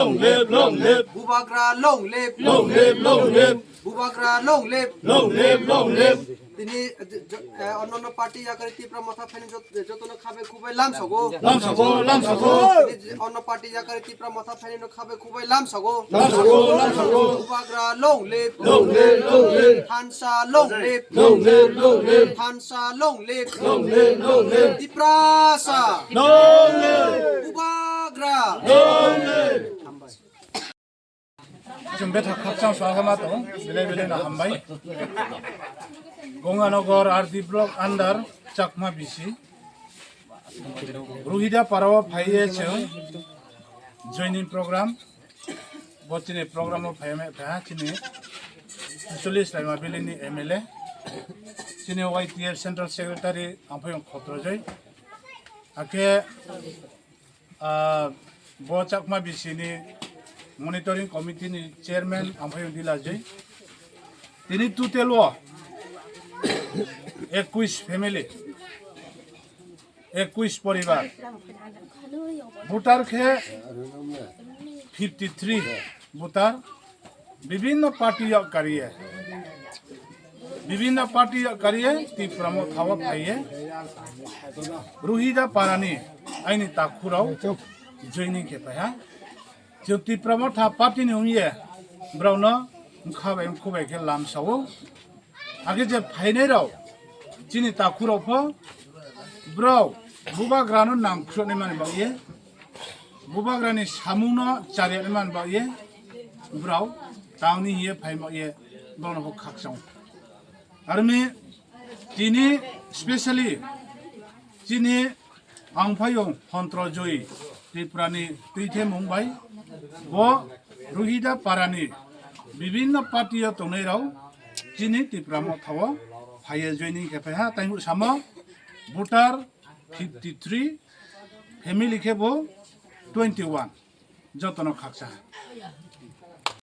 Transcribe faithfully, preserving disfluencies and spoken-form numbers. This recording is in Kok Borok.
Long live, long live. Bubagra long live. Long live, long live. Bubagra long live. Long live, long live. Tini, j-, j-, eh, onnanno party yakari Tipra Motha phaini jot-, jotono khabe khubai lamsago. Lamsago, lamsago. Tini j-, onno party yakari Tipra Motha phaini no khabe khubai lamsago. Lamsago, lamsago. Bubagra long live. Long live, long live. Thansa long live. Long live, long live. Thansa long live. Long live, long live. Tiprasa. Long live. Bubagra. Long live. Hambai. Chwng bethak khakchang swagama tong, belai belai no hambai. Gonganagar R D block under Chakma B C. Ruhida parao phaiye chwng joining program. Bo chini program o phaiya me pha chini Cholish Laima Valley ni M L A. Chini Y T F Central Secretary Amphayong Khotrojoi. Akhe Ah, bo Chakma B C ni monitoring committee ni chairman Amphayong Dilajoi. Tini total o ekush family, ekush poribar. Voter khe fifty three voter. Bibhinno party yok kariye, bibhinno party yok kariye, Tipra Motha o phaiye, Ruhida parani aini takhurao joining khe phaiha. Chwng Tipra Motha party ni wngye, borokno mkha bai mkhu bai khe lamsao. Age je phainai rao, chini takhurao pho, borok bubagrano nang khwrwknai mani bagwi, bubagrani samungno chariyaknai mani bagwi borok tangni hiye phaima ye borokno bo khakchang. Armi tini specially chini Amphayong Hontro Joi Tripurani twithemung bai bo Ruhida parani bibhinno party o tongnai rao chini Tipra Motha o phaiye joining khe phaiha, taibo samo voter fifty three, family khe bo twenty one, jotono khaksa.